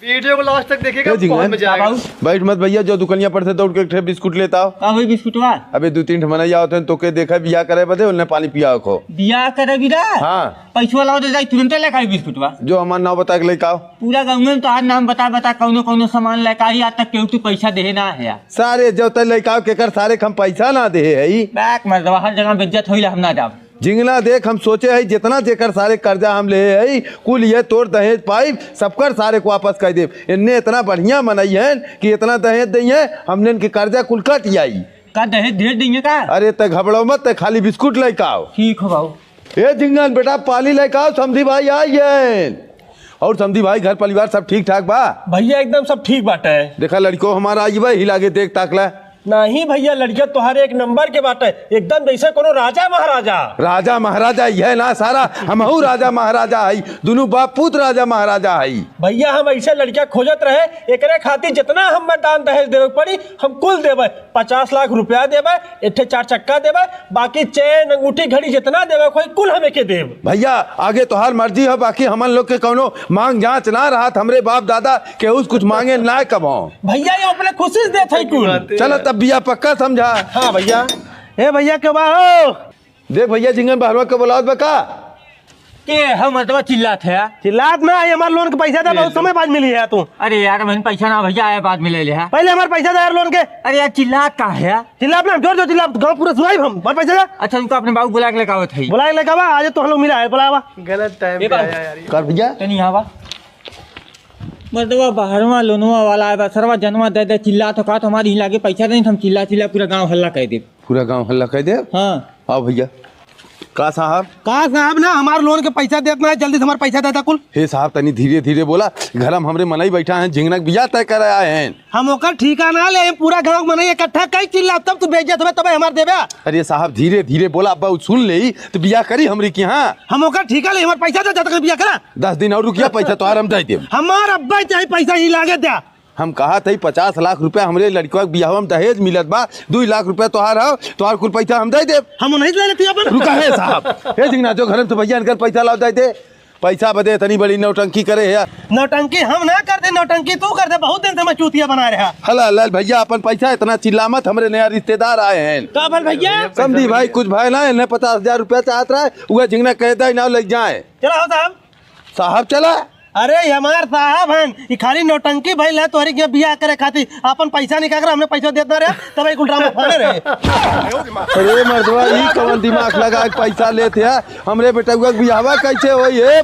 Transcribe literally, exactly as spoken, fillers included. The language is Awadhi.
वीडियो को लास्ट तक देखिएगा, ए, झिंगन। बहुत मजा आएगा। बाबू। बैठ मत भैया, जो दुकनिया पर से दौड़ के एक ठे बिस्कुट लेत आओ। का होई बिस्कुटवा? अबे दू तीन ठे मनई आवत हैं, तोके देखा बियाह करे बदे, उन्हें पानी पियावे को। बियाह करे बिदा? हाँ। पैसवा लाओ दे जाई, तुरंते लेके आई बिस्कुटवा। जो हमार नाव बता के लेके आओ। पूरा गाँव में तोहार नाम बता बता कौनो कौनो सामान लेके आई, आज तक केहू तू पैसा देहे ना है। सारे जो तय लेके आओ, केकर सारे के हम पैसा ना देहे हई। बैक मर्दवा, हर जगह बेइज्जत होइला, हम ना जाब। झिंगना देख, हम सोचे हई जितना जेकर सारे कर्जा हम लेहे हई, कुल ये तोर दहेज पाइब, सबकर सारे को वापस कर देब। इन्ने इतना बढ़िया मनई हैं कि इतना दहेज दइहें, हमने इनके कर्जा कुल कट जाई। का दहेज ढेर देंगे का? अरे तय घबड़ाओ मत, तय खाली बिस्कुट लेके आओ। ठीक हो बाबू। ए झिंगन बेटा, पानी लेके आओ, समधी भाई आई हैं। और समधी भाई, घर परिवार सब ठीक ठाक बा? भैया एकदम सब ठीक बाटे। देखा लड़को हमारा आई बा, हिला के देख ताक ला। नहीं भैया, लड़किया तोहार एक नंबर के बाटे, एकदम जैसे कोनो राजा महाराजा। राजा महाराजा यह ना सारा, हमहू राजा महाराजा हई, दुनू बाप पूत राजा महाराजा हई। भैया हम ऐसे लड़किया खोजत रहे, एकरे खातिर जितना हम दान दहेज देवे के पड़ी, हम कुल देबे। पचास लाख रुपया देबे, एक ठे चार चक्का देबे, बाकी चेन, अंगूठी, घड़ी जितना देबे कोई कुल हम एके देब। भैया आगे तोहार मर्जी हो, बाकी हमन लोग के कौनो मांग जांच ना रहत, हमरे बाप दादा केहू से कुछ मांगे ना कबो। भैया ये अपने खुशी से देत है कुल। चलो तब बियाह पक्का समझा। हाँ भैया। ए भैया के बा हो? देख भैया झिंगन बहरवा के बोलावत बा का? के हम मतलब चिल्लात है? चिल्लात ना है, हमार लोन के पैसा दे, बहुत समय बाद मिली है तू। अरे यार, मैंने पैसा ना भैया आया, बाद में ले ले है। पहले हमार पैसा दे यार लोन के। अरे यार, चिल्लात का है? चिल्लात ना, जोर जोर चिल्लात, गाँव पूरा सुनाई हम, हमार पैसा दे। अच्छा, रुको, अपने बाबू बुला के लेके आवत है। बुला के लेके आवा, आज तो हम लोग मिला है, बुलावा। गलत टाइम ए पे बाबू। आया यार ये। कर भैया। तनी आवा। मर्दवा बहरवा लोनवा वाला है, बसरवा जनवा दे दे चिल्लात हो का, तो हमारी ही लागे पैसा दे, हम चिल्ला चिल्ला पूरा गाँव हल्ला कर दे। पूरा गाँव हल्ला कर दे? हाँ। आओ भैया। का साहब? का साहब ना, हमार लोन के पैसा देत ना है, जल्दी से हमार पैसा दे दा कुल। हे साहब, तनी धीरे धीरे बोला, घर में हमरे मनई बैठा हैं, झिंगना के बियाह तय करे आए हैं। हम ओकर ठीका ना ले, पूरा गाँव के मनई इकट्ठा कई चिल्ला, तब तू बेइज्जत होबे, तबे हमार देबे। अरे साहब, धीरे धीरे बोला, अब्बा उ सुन ले तो बियाह करी हमरी की। हाँ, हम ओकर ठीका ले, हमार पैसा दे, जब तक बियाह करा। दस दिन और रुकिया, पैसा तोहार हम दे देब। हमार अब्बा चाहे पैसा ही लागे द्या। हम कहा थई पचास लाख रुपया हमरे लड़कवा के बियाहवा में दहेज मिलत बा, दुई लाख रुपया तोहार हव, तोहार कुल पैसा हम दे देब। हम नहीं ले लेती अपन। रुका है साहब, हे झिंगना, जो घर में से भैया इनकर पैसा लाओ दे दे। पैसा बदे इतनी बड़ी नौटंकी करे है। नौटंकी हम ना कर दे, नौटंकी तू कर दे। बहुत दिन से मैं चूतिया बना रहा। हला लाल भैया, अपन पैसा इतना चिल्ला मत, हमरे नया रिश्तेदार आए हैं। का भल भैया? समधी भाई, कुछ भाई ना, इन्हें पचास हजार रुपया चाहत रहा है, वह झिंगना कह दे ना ले जाए। चला हो साहब। साहब चला। अरे, ये हमार साहब हन, ई खाली नौटंकी भइल है, तोहरे के बियाह करे खातिर अपन पैसा निकाल कर हमने पैसा देत ना रहे, तब एक ड्रामा फाड़े रहे। अरे मर्दवा, ई कवन दिमाग लगा के पैसा लेत है? हमरे बेटउआ के बियाहवा कैसे होई? ए